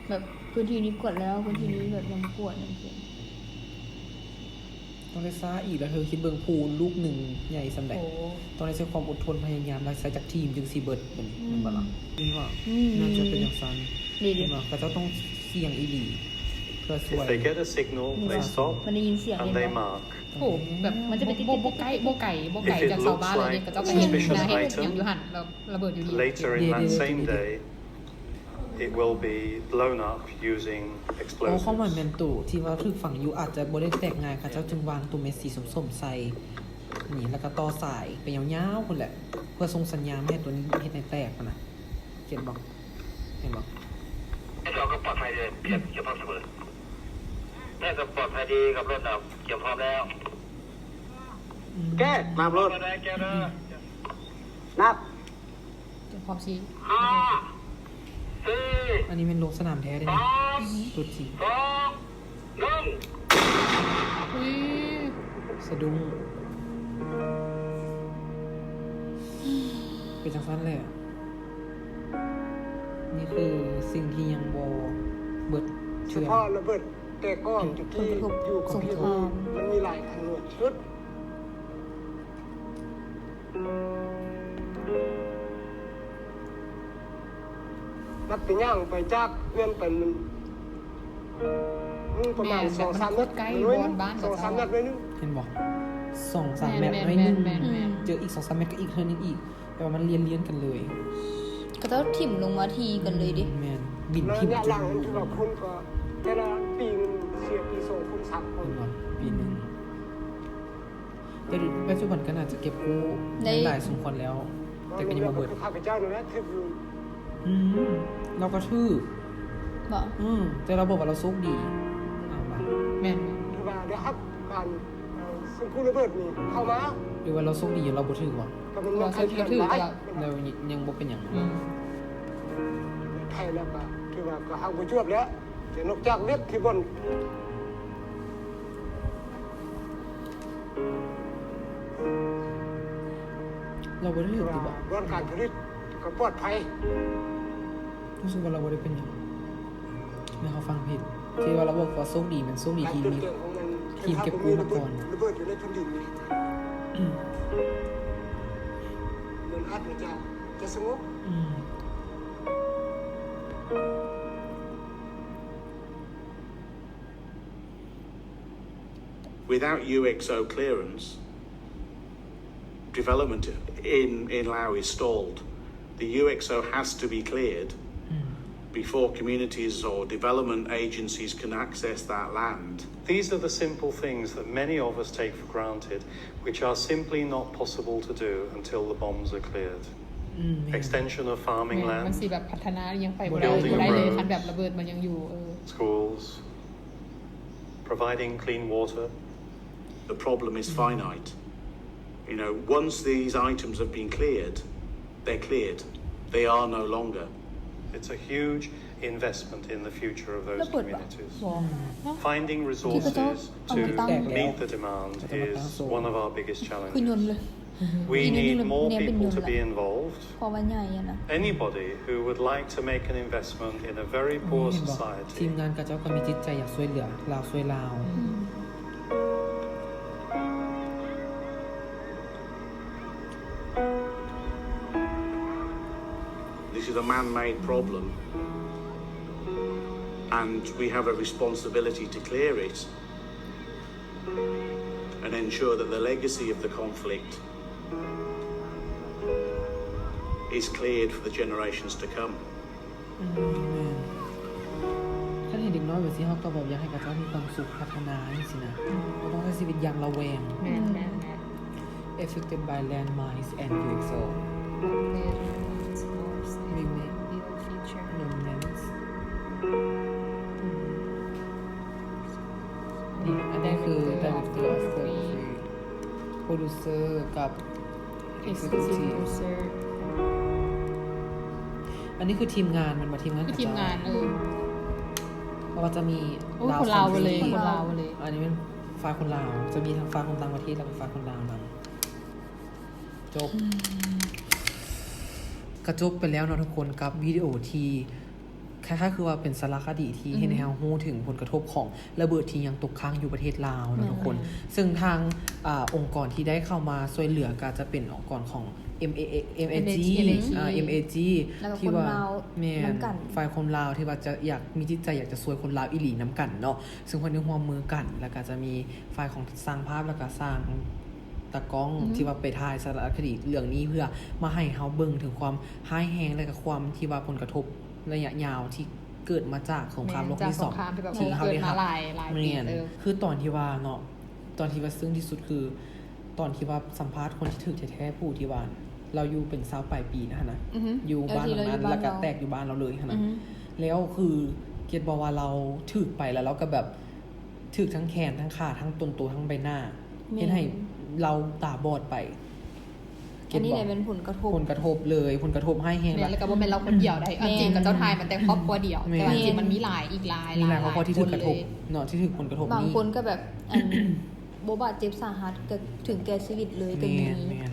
ແບບພື້ນທີ່ນີ້ກວດແລ້ວ ພື້ນທີ່ນີ້ແບບຍັງບໍ່ກວດຈັ່ງຊີ້ ຕ້ອງໄດ້ຊ້າອີກ ແລ້ວເທີຄິດເບິ່ງພູນລູກໜຶ່ງໃຫຍ່ສ່ຳໃດ ຕ້ອງໄດ້ໃຊ້ຄວາມອົດທົນພະຍາຍາມ ແລ້ວໃຊ້ຈັກທີມຈຶ່ງຊິເບິດ ແມ່ນບໍ່ລະ? ເຫັນບໍ່? ອືມ ໜ້າຈະເປັນຈັ່ງຊັ້ນ ເຫັນບໍ່? ເຂົາເຈົ້າຕ້ອງສ່ຽງອີ່ຫຼີ ເພື່ອຊ່ວຍ If they get a signal, they stop ມັນໄດ້ຍິນສຽງ and they mark. ໂອ້ ແບບມັນຈະເປັນຕິດໆ ບໍ່ ບໍ່ໄກ ບໍ່ໄກ ບໍ່ໄກຈາກຊາວບ້ານເລີຍ ເຂົາເຈົ້າກໍເຫັນນະ ເຫັນຫຍັງຢູ່ຫັ້ນ ລະເບີດຢູ່ນີ້ Later in that same day, it will be blown up using explosives. ອໍ ຄວາມໝາຍແມ່ນໂຕທີ່ວ່າຖືກຝັງຢູ່ອາດຈະບໍ່ໄດ້ແຕກງ່າຍ ເຂົາເຈົ້າຈຶ່ງວາງໂຕເມັດສີສົ້ມໆໃສ່ ນີ້ ແລ້ວກໍຕໍ່ສາຍໄປຍາວໆພຸ້ນແຫຼະ ເພື່ອສົ່ງສັນຍານມາໃຫ້ໂຕນີ້ເຮັດໃຫ້ແຕກຫັ້ນນະ ເຫັນບໍ່? ເຫັນບໍ່? ເຈົ້າກໍປອດໄພເດີ ອືມ ພຽງແຕ່ເຈົ້າພັກສະເບີດ. ແພດກໍປອດໄພດີກັບລົດນະ ກຽມພ້ອມແລ້ວ. ອືມ ແກ້ ນັບລົດ ແກ້ເດີ ນັບ ກຽມພ້ອມຊີ້ ຫ້າ ສີ່ ອັນນີ້ແມ່ນລົງສະໜາມແທ້ເດ້ ສາມ ໂຕຈິງ ສອງ ໜຶ່ງ ອຸ້ຍ ສະດຸ້ງ ເປັນຈັ່ງຊັ້ນແຫຼະ. ນີ້ຄືສິ່ງທີ່ຍັງບໍ່ເບິດເທື່ອ ສະເພາະລະເບີດແຕ່ກ້ອນຕະກີ້ຢູ່ກັບພີ່ ມັນມີຫຼາຍອັນຫຼວງທີ່ສຸດ. ນັບແຕ່ຍ່າງໄປຈາກເຮືອນໄປ ມັນປະມານ ແມ່ນ ສອງສາມແມັດ ໃກ້ບ່ອນບ້ານ ສອງສາມແມັດໜ້ອຍໜຶ່ງ ເຫັນບໍ່ ສອງສາມແມັດໜ້ອຍໜຶ່ງ ແມ່ນ ເຈີອີກສອງສາມແມັດກໍອີກເທື່ອໜຶ່ງອີກ ແຕ່ວ່າມັນລຽນໆກັນເລີຍ ເຂົາເຈົ້າຖິ້ມລົງມາຖີ່ກັນເລີຍເດ້ ແມ່ນ ບິນຖິ້ມ ລະຍະຫຼັງ ຄືວ່າຄົນກໍແຕ່ລະປີໜຶ່ງເສຍປີສອງຄົນສາມຄົນ ເຫັນບໍ່ ປີໜຶ່ງ ແຕ່ປັດຈຸບັນກໍໜ້າຈະເກັບກູ້ໄດ້ຫຼາຍສົມຄວນແລ້ວ ແຕ່ກໍຍັງບໍ່ເບິດ ຂ້າພະເຈົ້ານີ້ແຫຼະຖືກຢູ່ ອືມ ລາວກໍຖືກ ບໍ່ ອືມ ແຕ່ລາວບອກວ່າລາວໂຊກດີ ເອົາວ່າ ແມ່ນ ຖືວ່າໄດ້ຮັບການ ເອີ ເຊິ່ງກູ້ລະເບີດນີ້ເຂົ້າມາ ຫຼືວ່າລາວໂຊກດີຈົນລາວບໍ່ຖືກວະ ກໍແມ່ນ ລາວໂຊກດີຖືກ ແລ້ວຍັງບໍ່ເປັນຫຍັງ ອືມ ໄທແລ້ວກໍຖືວ່າກໍເຮົາບໍ່ຈວບແລ້ວ ຈະນົກຈາກເວັດຄືບ່ອນ ລາວບໍ່ໄດ້ຖືກຕິບໍ່ ບ່ອນການຜະລິດກໍປອດໄພ ຮູ້ສຶກວ່າລາວບໍ່ໄດ້ເປັນຫຍັງ ແມ່ນເຮົາຟັງຜິດ ທີ່ວ່າລາວບອກວ່າໂຊກດີ ແມ່ນໂຊກດີທີ່ມີທີມເກັບກູ້ມາກ່ອນ ລະເບີດຢູ່ໃນແຜ່ນດິນນີ້ ມັນອາດຈະ ຈະສະຫງົບ ອືມ. Without U X O clearance, development in, in Laos is stalled. The U X O has to be cleared before communities or development agencies can access that land. These are the simple things that many of us take for granted, which are simply not possible to do until the bombs are cleared. ອືມ ແມ່ນ Extension of farming land, ແມ່ນ ມັນຊິແບບພັດທະນາອີ່ຫຍັງໄປບໍ່ໄດ້ building ບໍ່ໄດ້ເລີຍ roads, ຄັນແບບລະເບີດມັນຍັງຢູ່ ເອີ schools, providing clean water. The problem is finite. You know, once these items have been cleared, they're cleared. They are no longer. It's a huge investment in the future of those communities. Finding resources to meet the demand is one of our biggest challenges. We need more people to be involved. ເພາະວ່າໃຫຍ່ຫັ້ນນະ Anybody who would like to make an investment in a very poor society. ທີມງານເຂົາເຈົ້າກໍມີຈິດໃຈຢາກຊ່ວຍເຫຼືອລາວຊ່ວຍລາວ ອືມ This is a man-made problem, and we have a responsibility to clear it and ensure that the legacy of the conflict is cleared for the generations to come. ອືມ ແມ່ນ ຄັນເຫັນເດັກນ້ອຍແບບຊີ້ ເຮົາກໍແບບຢາກໃຫ້ເຂົາເຈົ້າມີຄວາມສຸກ ພັດທະນາຈັ່ງຊີ້ນະ ອືມ ບໍ່ຕ້ອງໃຊ້ຊີວິດຢ່າງລະແວງ ແມ່ນໆໆ Affected by landmines and U X O. Nuclear weapons, wars, and evil future. Remnants. ນີ້ ອັນນີ້ຄື Director of Photography, Producer ກັບ Executive Producer. ອັນນີ້ຄືທີມງານ ແມ່ນບໍ່? ທີມງານ ຄືທີມງານ ເອີ ເພາະວ່າຈະມີ ໂອ້ຍ ລາວ ຄົນລາວເບິດເລີຍ ຄົນລາວເບິດເລີຍ ອັນນີ້ແມ່ນຝ່າຍຄົນລາວ ຈະມີທັງຝ່າຍຄົນຕ່າງປະເທດ ແລ້ວກໍຝ່າຍຄົນລາວນຳ. ຈົບ ອືມ ກະຈົບໄປແລ້ວເນາະທຸກຄົນ ກັບວິດີໂອທີ່ຄ້າຍໆຄືວ່າເປັນສາລະຄະດີທີ່ເຮັດໃຫ້ເຮົາຮູ້ເຖິງຜົນກະທົບຂອງລະເບີດທີ່ຍັງຕົກຄ້າງຢູ່ປະເທດລາວເນາະທຸກຄົນ. ແມ່ນໆ ເຊິ່ງທາງ ອາ ອົງກອນທີ່ໄດ້ເຂົ້າມາຊ່ວຍເຫຼືອກໍຈະເປັນອົງກອນຂອງ ເອັມ ເອ ເອັມ ເອ ເອັມ ເອ ຈີ ເອັມ ເອ ຈີ ອາ ເອັມ ເອ ຈີ ທີ່ວ່າ ແມ່ນ ຝ່າຍຄົນລາວທີ່ວ່າຈະຢາກມີຈິດໃຈຢາກຈະຊ່ວຍຄົນລາວອີ່ຫຼີນຳກັນເນາະ. ເຊິ່ງເພິ່ນໄດ້ຮ່ວມມືກັນ ແລ້ວກໍຈະມີຝ່າຍຂອງຊ່າງພາບ ແລ້ວກໍຊ່າງຕາກ້ອງ ອືຮຶ ທີ່ວ່າໄປຖ່າຍສາລະຄະດີເລື່ອງນີ້ ເພື່ອມາໃຫ້ເຮົາເບິ່ງເຖິງຄວາມຮ້າຍແຮງ ແລະກໍຄວາມທີ່ວ່າຜົນກະທົບໄລຍະຍາວທີ່ເກີດມາຈາກສົງຄາມໂລກທີສອງ ແມ່ນ ທີ່ເຮົາໄດ້ຮັບ ທີ່ວ່າເກີດມາຫຼາຍ ຫຼາຍປີ ແມ່ນ ເອີ ຄືຕອນທີ່ວ່າເນາະ ຕອນທີ່ວ່າເຊິ່ງທີ່ສຸດຄື ຕອນທີ່ວ່າສຳພາດຄົນທີ່ຖືກແທ້ໆ ຜູ້ທີ່ວ່າລາວຢູ່ເປັນຊາວປາຍປີນະຫັ້ນນະ ອືຮຶ ຢູ່ບ້ານຫຼັງນັ້ນ ເອີ ທີ່ລາວຢູ່ບ້ານລາວ ແລ້ວກໍແຕກຢູ່ບ້ານລາວເລີຍຫັ້ນນະ ອືຮຶ ແລ້ວຄືກຽດບໍ່ວ່າລາວຖືກໄປ ແລ້ວລາວກໍແບບ ຖືກທັງແຂນ ທັງຂາ ທັງຕົນໂຕ ທັງໃບໜ້າ ແມ່ນ ເຮັດໃຫ້ລາວຕາບອດໄປ. ອັນນີ້ແຫຼະແມ່ນຜົນກະທົບ ຜົນກະທົບເລີຍ ຜົນກະທົບຮ້າຍແຮງ ແມ່ນ ລະ ແລ້ວກໍບໍ່ແມ່ນລາວຄົນດຽວໄດ໋ ແມ່ນ ເອົາຈິງ ເຂົາເຈົ້າຖ່າຍມາແຕ່ຄອບຄົວດຽວ ແມ່ນ ແຕ່ວ່າຈິງມັນມີຫຼາຍ ອີກຫຼາຍ ມີຫຼາຍຄອບຄົວທີ່ຖືກກະທົບເນາະ ທີ່ຖືກຜົນກະທົບ ບາງຄົນກໍແບບ ອັນ ບໍ່ບາດເຈັບສາຫັດ ກໍເຖິງແກ່ຊີວິດເລີຍກໍມີ ແມ່ນ ແມ່ນ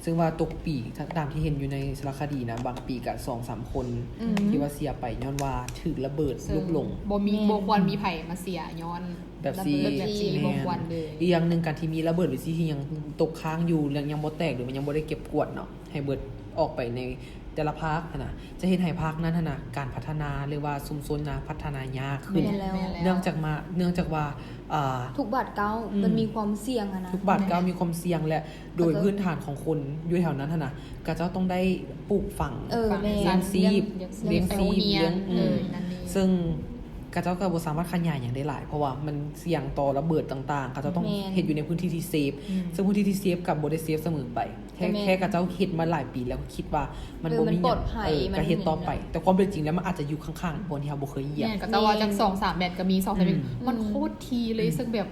ເຊິ່ງວ່າຕົກປີ ຕາມທີ່ເຫັນຢູ່ໃນສາລະຄະດີນະ ບາງປີກໍສອງສາມຄົນ ອືມ ທີ່ວ່າເສຍໄປຍ້ອນວ່າຖືກລະເບີດ ເຊິ່ງ ລຸກລົງ ບໍ່ມີ ແມ່ນ ບໍ່ຄວນມີໃຜມາເສຍຍ້ອນ ແບບຊີ້ ລະເບີດແບບຊີ້ ແມ່ນ ບໍ່ຄວນເລີຍ. ອີກຢ່າງໜຶ່ງ ການທີ່ມີລະເບີດແບບຊີ້ທີ່ຍັງຕົກຄ້າງຢູ່ ແລະ ຍັງບໍ່ແຕກ ຫຼືວ່າຍັງບໍ່ໄດ້ເກັບກວາດເນາະ ໃຫ້ເບິດອອກໄປໃນແຕ່ລະພາກຫັ້ນນະ ຈະເຮັດໃຫ້ພາກນັ້ນຫັ້ນນະ ການພັດທະນາ ຫຼືວ່າຊຸມຊົນນະ ພັດທະນາຍາກຂຶ້ນ. ແມ່ນແລ້ວ ແມ່ນແລ້ວ ເນື່ອງຈາກມາ ເນື່ອງຈາກວ່າ ອ່າ ທຸກບາດກ້າວ ອືມ ມັນມີຄວາມສ່ຽງຫັ້ນນະ. ທຸກບາດກ້າວມີຄວາມສ່ຽງ ແລະ ໂດຍພື້ນຖານຂອງຄົນຢູ່ແຖວນັ້ນຫັ້ນນະ ເຂົາເຈົ້າຕ້ອງໄດ້ປູກຝັງ ເອີ ແມ່ນ ລ້ຽງຊີບ ລ້ຽງຊີບ ໂຮງຮຽນ ລ້ຽງ ເອີ ອືມ ນັ້ນນີ້ ເຊິ່ງເຂົາເຈົ້າກໍບໍ່ສາມາດຂະຫຍາຍຫຍັງໄດ້ຫຼາຍ ເພາະວ່າມັນສ່ຽງຕໍ່ລະເບີດຕ່າງໆ ເຂົາເຈົ້າຕ້ອງ ແມ່ນ ເຮັດຢູ່ໃນພື້ນທີ່ທີ່ເຊບ ອືມ ເຊິ່ງພື້ນທີ່ທີ່ເຊບກໍບໍ່ໄດ້ເຊບສະເໝີໄປ ແຄ່ ແມ່ນ ແຄ່ເຂົາເຈົ້າເຮັດມາຫຼາຍປີແລ້ວ ຄິດວ່າມັນ ເອີ ບໍ່ມີຫຍັງ ເອີ ກໍເຮັດຕໍ່ໄປ ແຕ່ຄວາມເປັນຈິງແລ້ວມັນອາດຈະຢູ່ຂ້າງໆບ່ອນທີ່ເຮົາບໍ່ເຄີຍຢຽບ. ແມ່ນ ເຂົາເຈົ້າວ່າຈັກສອງສາມແມັດກໍມີ ສອງສາມແມັດ ອືມ ມັນໂຄດຖີ່ເລີຍ ອືມ ເຊິ່ງແບບ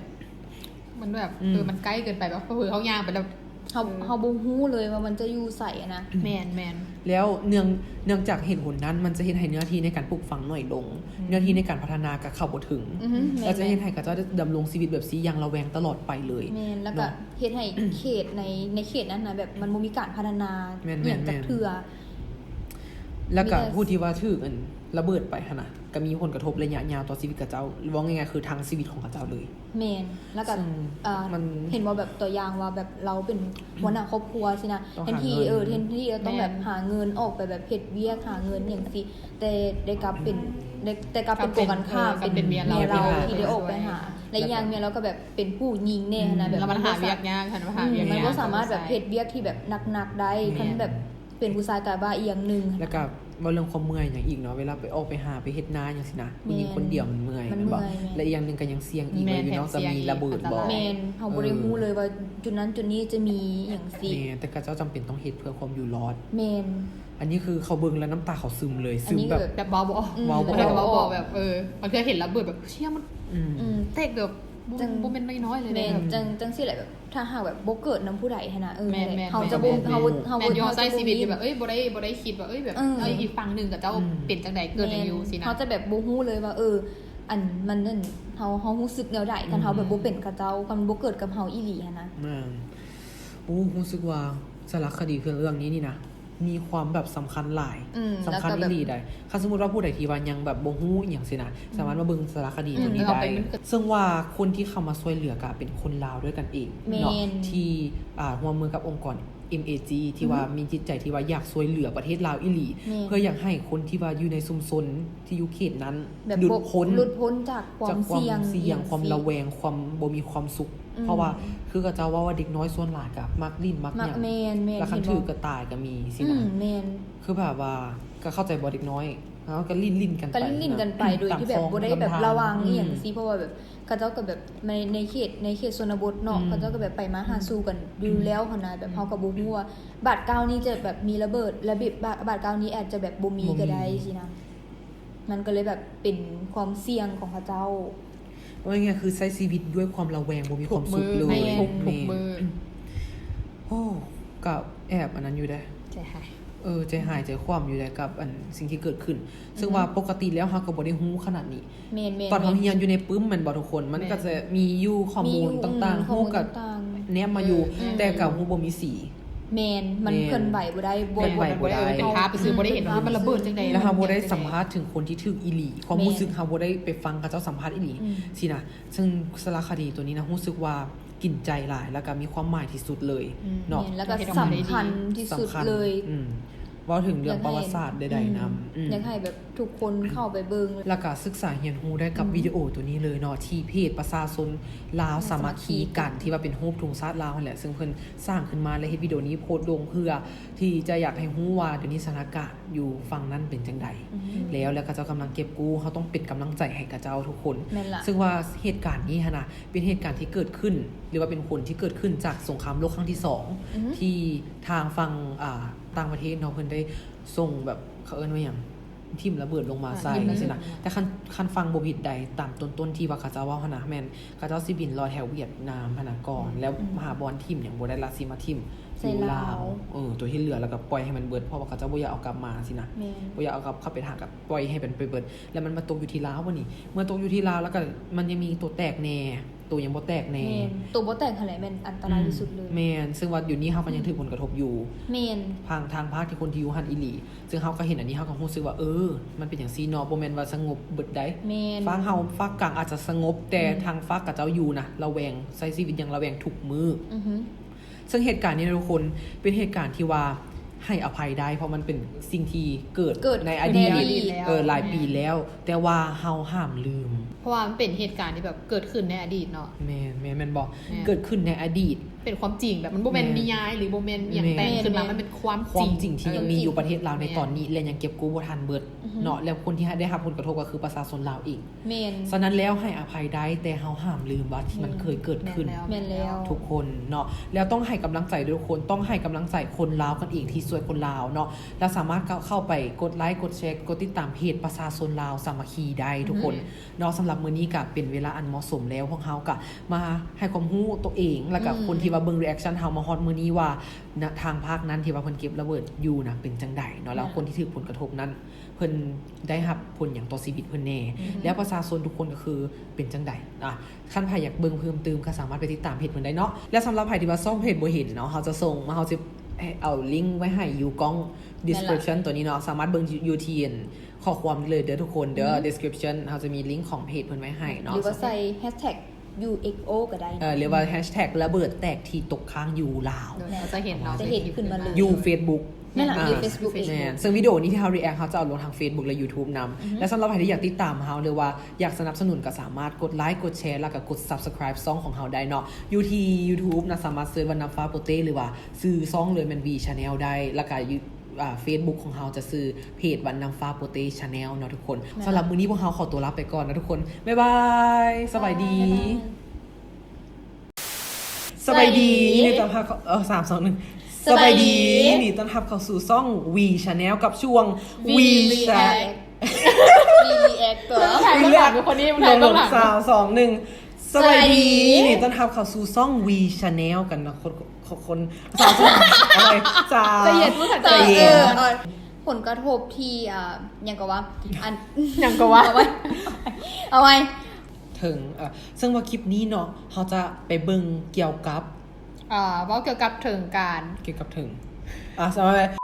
ມັນແບບ ອືມ ເອີ ມັນໃກ້ເກີນໄປ ແບບເຜີເຮົາຍ່າງໄປແລ້ວ ເຮົາ ເຮົາບໍ່ຮູ້ເລີຍວ່າມັນຈະຢູ່ໃສນະ. ແມ່ນໆ ແລ້ວເນື່ອງ ເນື່ອງຈາກເຫດຜົນນັ້ນ ມັນຈະເຮັດໃຫ້ເນື້ອທີ່ໃນການປູກຝັງໜ້ອຍລົງ ອືມ ເນື້ອທີ່ໃນການພັດທະນາກໍເຂົ້າບໍ່ເຖິງ ອືຮຶ ແລ້ວຈະເຮັດໃຫ້ເຂົາເຈົ້າດຳລົງຊີວິດແບບຊີ້ຢ່າງລະແວງຕະຫຼອດໄປເລີຍ. ແມ່ນ ແລ້ວກໍເນາະ ເຮັດໃຫ້ເຂດໃນ ໃນເຂດນັ້ນນະ ແບບມັນບໍ່ມີການພັດທະນາ ແມ່ນໆໆ ອີ່ຫຍັງຈັກເທື່ອ ແລ້ວກໍຜູ້ທີ່ວ່າຖືກ ອັນ ລະເບີດໄປຫັ້ນນະ ກໍມີຜົນກະທົບໄລຍະຍາວຕໍ່ຊີວິດເຂົາເຈົ້າ ເວົ້າງ່າຍໆ ຄືທັງຊີວິດຂອງເຂົາເຈົ້າເລີຍ. ແມ່ນ ແລ້ວກໍ ເອີ ມັນ ເຫັນບໍ່ ແບບຕົວຢ່າງວ່າ ແບບລາວເປັນຫົວໜ້າຄອບຄົວຊີ້ນະ ແທນທີ່ ເອີ ແທນທີ່ຈະຕ້ອງແບບ ແມ່ນ ຫາເງິນ ອອກໄປແບບເຮັດວຽກ ຫາເງິນຫຍັງຊີ້ ແຕ່ໄດ້ກັບເປັນ ໄດ້ ແຕ່ກັບເປັນກົງກັນຂ້າມ ເປັນເມຍລາວທີ່ໄດ້ອອກໄປຫາ ແລະ ອີກຢ່າງເມຍລາວກໍແບບເປັນຜູ້ຍິງແດ່ຫັ້ນນະ ແບບ ແລ້ວມັນຫາວຽກຍາກ ຄັນວ່າຫາວຽກຍາກ ມັນບໍ່ສາມາດແບບເຮັດວຽກທີ່ແບບໜັກໆໄດ້ ຄັນແບບ ເປັນຜູ້ຊາຍກະບ້າອີ່ຫຍັງໜຶ່ງ. ແລ້ວກະເວົ້າເລື່ອງຄວາມເມື່ອຍຫຍັງອີກເນາະ ເວລາໄປອອກໄປຫາໄປເຮັດນາຫຍັງຊີ້ນະ ແມ່ນ ຜູ້ຍິງຄົນດຽວມັນເມື່ອຍ ແມ່ນບໍ່ ແລະ ອີກຢ່າງໜຶ່ງກະຍັງສ່ຽງອີກ ແມ່ນ ວ່າຢູ່ນອກຈະມີລະເບີດບໍ່ ແມ່ນ ເຮົາບໍ່ໄດ້ຮູ້ເລີຍວ່າຈຸດນັ້ນຈຸດນີ້ຈະມີອີ່ຫຍັງຊີ້ ແມ່ນ ແຕ່ເຂົາເຈົ້າຈຳເປັນຕ້ອງເຮັດເພື່ອຄວາມຢູ່ລອດ ແມ່ນ ອັນນີ້ຄືເຂົາເບິ່ງແລ້ວນ້ຳຕາເຂົາຊຶມເລີຍ ຊຶມແບບ ແບບເວົ້າບໍ່ອອກ ເວົ້າບໍ່ອອກ ແບບເວົ້າບໍ່ອອກ ແບບ ເອີ ບາງເທື່ອເຫັນລະເບີດແບບ ເຊຍ ມັນ ອືມ ແຕກແບບ ບໍ່ ບໍ່ແມ່ນນ້ອຍໆເລີຍ ແມ່ນ ແບບ ຈັ່ງ ຈັ່ງຊີ້ແຫຼະ ແບບ ຖ້າຫາກແບບບໍ່ເກີດນຳຜູ້ໃດຫັ້ນນະ ເອີ ແມ່ນໆ ເຮົາຈະບໍ່ ແມ່ນ ເຮົາ ເຮົາ ແມ່ນ ຢູ່ໃນຊີວິດທີ່ແບບ ເອີຍ ບໍ່ໄດ້ ບໍ່ໄດ້ຄິດວ່າ ເອີຍ ແບບ ເອີ ອີກຝັ່ງໜຶ່ງເຂົາເຈົ້າ ອືມ ເປັນຈັ່ງໃດ ເກີດຫຍັງຢູ່ ແມ່ນ ຊີ້ນະ ເຮົາຈະແບບບໍ່ຮູ້ເລີຍວ່າ ເອີ ອັນ ມັນນັ້ນ ເຮົາ ເຮົາຮູ້ສຶກແນວໃດ ຄັນເຮົາແບບ ອືມ ບໍ່ເປັນເຂົາເຈົ້າ ຄັນມັນບໍ່ເກີດກັບເຮົາອີ່ຫຼີຫັ້ນນະ ແມ່ນ ໂອ້ ຮູ້ສຶກວ່າສາລະຄະດີເລື່ອງນີ້ນີ້ນະ ມີຄວາມແບບສຳຄັນຫຼາຍ ອືມ ສຳຄັນອີ່ຫຼີໃດ໋. ຄັນສົມມຸດວ່າຜູ້ໃດທີ່ວ່າຍັງແບບບໍ່ຮູ້ອີ່ຫຍັງຊີ້ນະ ອືມ ສາມາດມາເບິ່ງສາລະຄະດີໂຕນີ້ໄດ້ ອືມ ເອົາໄປ ເຊິ່ງວ່າຄົນທີ່ເຂົ້າມາຊ່ວຍເຫຼືອກະເປັນຄົນລາວດ້ວຍກັນເອງເນາະ ແມ່ນ ທີ່ ອ່າ ຮ່ວມມືກັບອົງກອນ ເອັມ ເອ ຈີ ທີ່ວ່າ ອືຮຶ ມີຈິດໃຈທີ່ວ່າຢາກຊ່ວຍເຫຼືອປະເທດລາວອີ່ຫຼີ ແມ່ນ ເພື່ອຢາກໃຫ້ຄົນທີ່ວ່າຢູ່ໃນຊຸມຊົນທີ່ຢູ່ເຂດນັ້ນ ແບບ ຫຼຸດພົ້ນ ຫຼຸດພົ້ນຈາກຄວາມ ຈາກຄວາມສ່ຽງ ຄວາມລະແວງ ຄວາມບໍ່ມີຄວາມສຸກ ອືມ ເພາະວ່າຄືເຂົາເຈົ້າເວົ້າວ່າເດັກນ້ອຍສ່ວນຫຼາຍກໍມັກຫຼິ້ນມັກຫຍັງ ແມ່ນໆ ແລ້ວຄັນຖືກກໍຕາຍກໍມີຊີ້ນະ ອືມ ແມ່ນ ຄືແບບວ່າກໍເຂົ້າໃຈບໍ່ ເດັກນ້ອຍ ເຂົາກໍຫຼິ້ນໆກັນໄປ ກໍຫຼິ້ນກັນໄປໂດຍທີ່ແບບບໍ່ໄດ້ແບບລະວັງອີ່ຫຍັງຊີ້ ອືມ ເພາະວ່າແບບເຂົາເຈົ້າກໍແບບໃນ ໃນເຂດ ໃນເຂດຊົນນະບົດເນາະ ອືມ ເຂົາເຈົ້າກໍແບບໄປມາຫາສູ່ກັນຢູ່ແລ້ວຫັ້ນນະ ແບບເຮົາກໍບໍ່ຮູ້ວ່າບາດກ້າວນີ້ຈະແບບມີລະເບີດ ລະບາດ ບາດກ້າວນີ້ອາດຈະແບບບໍ່ມີກໍໄດ້ຊີ້ນະ ມັນກໍເລີຍແບບເປັນຄວາມສ່ຽງຂອງເຂົາເຈົ້າ ເວົ້າງ່າຍໆ ຄືໃຊ້ຊີວິດດ້ວຍຄວາມລະແວງ ບໍ່ມີຄວາມສຸກເລີຍ ທຸກມື້ ແມ່ນ ທຸກມື້ ແມ່ນ ໂອ້ ກໍແອບອັນນັ້ນຢູ່ເດ້ ໃຈຫາຍ ເອີ ໃຈຫາຍໃຈຄວ່ຳຢູ່ເດ້ກັບອັນສິ່ງທີ່ເກີດຂຶ້ນ ອືຮຶ ເຊິ່ງວ່າປົກກະຕິແລ້ວເຮົາກໍບໍ່ໄດ້ຮູ້ຂະໜາດນີ້ ແມ່ນໆໆ ຕອນເຮົາຮຽນຢູ່ໃນປຶ້ມແມ່ນບໍ່ທຸກຄົນ ມັນກໍຈະມີຢູ່ຂໍ້ມູນຕ່າງໆ ຮູ້ກໍແນມມາຢູ່ ແຕ່ກໍຮູ້ບໍ່ມີສີ ແມ່ນ ມັນເຄື່ອນໄຫວບໍ່ໄດ້ ເຄື່ອນໄຫວບໍ່ໄດ້ ເປັນພາບຊື່ໆ ບໍ່ໄດ້ເຫັນວ່າມັນລະເບີດຈັ່ງໃດ ແລ້ວເຮົາບໍ່ໄດ້ສຳພາດເຖິງຄົນທີ່ຖືກອີ່ຫຼີ ຄວາມຮູ້ສຶກເຮົາບໍ່ໄດ້ໄປຟັງເຂົາເຈົ້າສຳພາດອີ່ຫຼີ ອືມ ຊີ້ນະ ເຊິ່ງສາລະຄະດີໂຕນີ້ນະ ຮູ້ສຶກວ່າກິນໃຈຫຼາຍ ແລ້ວກໍມີຄວາມໝາຍທີ່ສຸດເລີຍເນາະ ແມ່ນ ແລ້ວກໍສຳຄັນທີ່ສຸດເລີຍ ອືມ ເວົ້າເຖິງເລື່ອງປະຫວັດສາດໃດໆນຳ ອືມ ຢາກໃຫ້ແບບທຸກຄົນເຂົ້າໄປເບິ່ງ ແລ້ວກໍສຶກສາຮຽນຮູ້ໄດ້ກັບ ອືມ ວິດີໂອໂຕນີ້ເລີຍເນາະ ທີ່ເພຈປະຊາຊົນລາວສາມັກຄີກັນ ທີ່ວ່າເປັນຮູບທຸງຊາດລາວຫັ້ນແຫຼະ ເຊິ່ງເພິ່ນສ້າງຂຶ້ນມາ ແລະ ເຮັດວິດີໂອນີ້ໂພສລົງ ເພື່ອທີ່ຈະຢາກໃຫ້ຮູ້ວ່າດຽວນີ້ສະຖານະການຢູ່ຝັ່ງນັ້ນເປັນຈັ່ງໃດ ອືມ ແລ້ວ ແລ້ວເຂົາເຈົ້າກຳລັງເກັບກູ້ ເຮົາຕ້ອງເປັນກຳລັງໃຈໃຫ້ເຂົາເຈົ້າທຸກຄົນ ແມ່ນລະ ເຊິ່ງວ່າເຫດການນີ້ຫັ້ນນະ ເປັນເຫດການທີ່ເກີດຂຶ້ນ ຫຼືວ່າເປັນຜົນທີ່ເກີດຂຶ້ນຈາກສົງຄາມໂລກຄັ້ງທີສອງ ອືຮຶ ທີ່ທາງຝັ່ງ ອ່າ ຕ່າງປະເທດເນາະ ເພິ່ນໄດ້ສົ່ງແບບ ເຂົາເອີ້ນວ່າຫຍັງ ຖິ້ມລະເບີດລົງມາໃສ່ ອ່າ ຈັ່ງຊີ້ນະ. ແຕ່ຄັນ ຄັນຟັງບໍ່ຜິດໃດ ຕາມຕົ້ນໆທີ່ວ່າເຂົາເຈົ້າເວົ້າຫັ້ນນະ ແມ່ນເຂົາເຈົ້າຊິບິນລອດແຖວຫວຽດນາມຫັ້ນນະກ່ອນ ອືມ ແລ້ວ ອືມ ຫາບ່ອນຖິ້ມຫຍັງບໍ່ໄດ້ລະ ຊິມາຖິ້ມ ໃສ່ລາວ ຢູ່ລາວ. ເອີ ໂຕທີ່ເຫຼືອແລ້ວກໍປ່ອຍໃຫ້ມັນເບິດ ເພາະວ່າເຂົາເຈົ້າບໍ່ຢາກເອົາກັບມາຊີ້ນະ ແມ່ນ ບໍ່ຢາກເອົາກັບເຂົ້າໄປທະຫານ ກໍປ່ອຍໃຫ້ມັນໄປເບິດ ແລ້ວມັນມາຕົກຢູ່ທີ່ລາວ. ບັດນີ້ເມື່ອຕົກຢູ່ທີ່ລາວ ແລ້ວກໍມັນຍັງມີໂຕແຕກແດ່ ໂຕຍັງບໍ່ແຕກແດ່. ແມ່ນ ໂຕບໍ່ແຕກຫັ້ນແຫຼະແມ່ນອັນຕະລາຍທີ່ສຸດເລີຍ. ອືມ ແມ່ນ ເຊິ່ງວ່າດຽວນີ້ເຮົາກໍຍັງຖືກ ອືມ ຜົນກະທົບຢູ່. ແມ່ນ ທາງ ທາງພາກທີ່ຄົນທີ່ຢູ່ຫັ້ນອີ່ຫຼີ ເຊິ່ງເຮົາກໍເຫັນອັນນີ້ ເຮົາກໍຮູ້ສຶກວ່າ ເອີ ມັນເປັນຈັ່ງຊີ້ເນາະ ບໍ່ແມ່ນວ່າສະຫງົບເບິດໃດ. ແມ່ນ ຟາກເຮົາ ຟາກກາງອາດຈະສະຫງົບ ແຕ່ ອືມ ທາງຟາກຂະເຈົ້າຢູ່ນະ ລະແວງ ໃຊ້ຊີວິດຢ່າງລະແວງທຸກມື້. ອືຮຶ ເຊິ່ງເຫດການນີ້ນະທຸກຄົນ ເປັນເຫດການທີ່ວ່າໃຫ້ອະໄພໄດ້ ເພາະມັນເປັນສິ່ງທີ່ເກີດ ເກີດ ໃນອະດີດ ໃນອະດີດແລ້ວ ເອີ ຫຼາຍປີແລ້ວ ແມ່ນ ແຕ່ວ່າເຮົາຫ້າມລືມ ເພາະວ່າມັນເປັນເຫດການທີ່ແບບເກີດຂຶ້ນໃນອະດີດເນາະ. ແມ່ນ ແມ່ນ ແມ່ນບໍ່? ແມ່ນ ເກີດຂຶ້ນໃນອະດີດ ເປັນຄວາມຈິງ ແບບມັນບໍ່ແມ່ນ ແມ່ນ ນິຍາຍ ຫຼືບໍ່ແມ່ນອີ່ຫຍັງ ແມ່ນ ແຕ່ງຂຶ້ນມາ ແມ່ນ ມັນເປັນຄວາມຈິງ ຄວາມຈິງທີ່ຍັງມີຢູ່ປະເທດລາວໃນຕອນນີ້ ແລະ ຍັງເກັບກູ້ບໍ່ທັນເບິດ ອືຮຶ ເນາະ. ແລ້ວຄົນທີ່ໄດ້ຮັບຜົນກະທົບກໍຄືປະຊາຊົນລາວເອງ. ແມ່ນ ສະນັ້ນແລ້ວໃຫ້ອະໄພໄດ້ ແຕ່ເຮົາຫ້າມລືມວ່າທີ່ມັນເຄີຍເກີດຂຶ້ນ ແມ່ນແລ້ວ ແມ່ນແລ້ວ ທຸກຄົນເນາະ. ແລ້ວຕ້ອງໃຫ້ກຳລັງໃຈທຸກຄົນ ຕ້ອງໃຫ້ກຳລັງໃຈຄົນລາວກັນເອງທີ່ຊ່ວຍຄົນລາວເນາະ. ແລ້ວສາມາດເຂົ້າ ເຂົ້າໄປກົດໄລ ກົດແຊ ກົດຕິດຕາມເພຈປະຊາຊົນລາວສາມັກຄີໄດ້ທຸກຄົນ ອືຮຶ ເນາະ. ສຳລັບມື້ນີ້ກໍເປັນເວລາອັນເໝາະສົມແລ້ວ ພວກເຮົາກໍມາໃຫ້ຄວາມຮູ້ໂຕເອງ ແລ້ວກໍ ອືມ ຄົນທີ່ວ່າເບິ່ງ reaction ເຮົາມາຮອດມື້ນີ້ວ່າ ນະ ທາງພາກນັ້ນທີ່ວ່າເພິ່ນເກັບລະເບີດຢູ່ນະ ເປັນຈັ່ງໃດເນາະ ແລ້ວ ແມ່ນ ຄົນທີ່ຖືກຜົນກະທົບນັ້ນ ເພິ່ນໄດ້ຮັບຜົນຫຍັງຕໍ່ຊີວິດເພິ່ນແດ່ ອືມ ແລ້ວປະຊາຊົນທຸກຄົນກໍຄືເປັນຈັ່ງໃດ. ອ່ະ ຄັນໃຜຢາກເບິ່ງເພີ່ມຕື່ມກໍສາມາດໄປຕິດຕາມເພຈເພິ່ນໄດ້ເນາະ. ແລ້ວສຳລັບໃຜທີ່ວ່າຊ່ອງເພຈບໍ່ເຫັນເນາະ ເຮົາຈະສົ່ງມາ ເຮົາຈະເອົາລິ້ງໄວ້ໃຫ້ຢູ່ກ້ອງ ແມ່ນລະ description ຕົວນີ້ເນາະ ສາມາດເບິ່ງຢູ່ທີ່ອັນຂໍ້ຄວາມເລີຍເດີທຸກຄົນເດີ ອືມ description ເຮົາຈະມີລິ້ງຂອງເພຈເພິ່ນໄວ້ໃຫ້ເນາະ ຫຼືວ່າໃສ່ hashtag ຢູເອັຟໂອ ກໍໄດ້ ເອີ ຫຼືວ່າ hashtag ລະເບີດແຕກທີ່ຕົກຄ້າງຢູ່ລາວ ໂດຍ ເຮົາຈະເຫັນເນາະ ຈະເຫັນຂຶ້ນມາເລີຍ ຢູ່ Facebook ແມ່ນລະ ອ່າ ຢູ່ Facebook ເອງ ແມ່ນ ເຊິ່ງວິດີໂອນີ້ທີ່ເຮົາ react ເຮົາຈະເອົາລົງທາງ Facebook ແລະ YouTube ນຳ ອືຮຶ ແລະ ສຳລັບໃຜທີ່ຢາກຕິດຕາມເຮົາ ຫຼືວ່າຢາກສະໜັບສະໜູນ ກໍສາມາດກົດໄລ ກົດແຊ ແລ້ວກໍກົດ subscribe ຊ່ອງຂອງເຮົາໄດ້ເນາະ ຢູ່ທີ່ YouTube ນະ ສາມາດເສີດວ່າ ນ້ຳຟ້າໂປເຕ້ ຫຼືວ່າຊື່ຊ່ອງເລີຍແມ່ນ V Channel ໄດ້ ແລ້ວກໍຢູ່ ອ່າ Facebook ຂອງເຮົາຈະຊື່ເພຈວ່າ ນ້ຳຟ້າໂປເຕ້ Channel ເນາະທຸກຄົນ ແມ່ນ ສຳລັບມື້ນີ້ພວກເຮົາຂໍຕົວລາໄປກ່ອນນະທຸກຄົນ ບາຍບາຍ ສະບາຍດີ ບາຍບາຍ ສະບາຍດີ ສະບາຍດີ ຍິນດີຕ້ອນຮັບເຂົ້າ ເອີ ສາມ ສອງ ໜຶ່ງ ສະບາຍດີ ສະບາຍດີ ຍິນດີຕ້ອນຮັບເຂົ້າສູ່ຊ່ອງ V Channel ກັບຊ່ວງ V React V React ຕົວະ ຖ່າຍເບື້ອງຫຼັງ ເປັນຄົນນີ້ ຖ່າຍເບື້ອງຫຼັງ ສາມ ສອງ ໜຶ່ງ ສະບາຍດີ ສະບາຍດີ ຍິນດີຕ້ອນຮັບເຂົ້າສູ່ຊ່ອງ V Channel ກັນນະ ຄົນ ຄົນ ສາມ ສອງ ໜຶ່ງ ເອົາໃໝ່ ສາມ ໃຈເຢັນ ໃຈເຢັນ ເອີ ເອີ ຜົນກະທົບທີ່ ອ່າ ຫຍັງກໍວ່າ ອັນ ຫຍັງກໍວ່າ ເອົາໄວ້ ເອົາໄວ້ ເຖິງ ເອີ ເຊິ່ງວ່າຄລິບນີ້ເນາະ ເຮົາຈະໄປເບິ່ງກ່ຽວກັບ ອ່າ ເວົ້າກ່ຽວກັບເຖິງການ ກ່ຽວກັບເຖິງ ອ່າ ສະບາຍ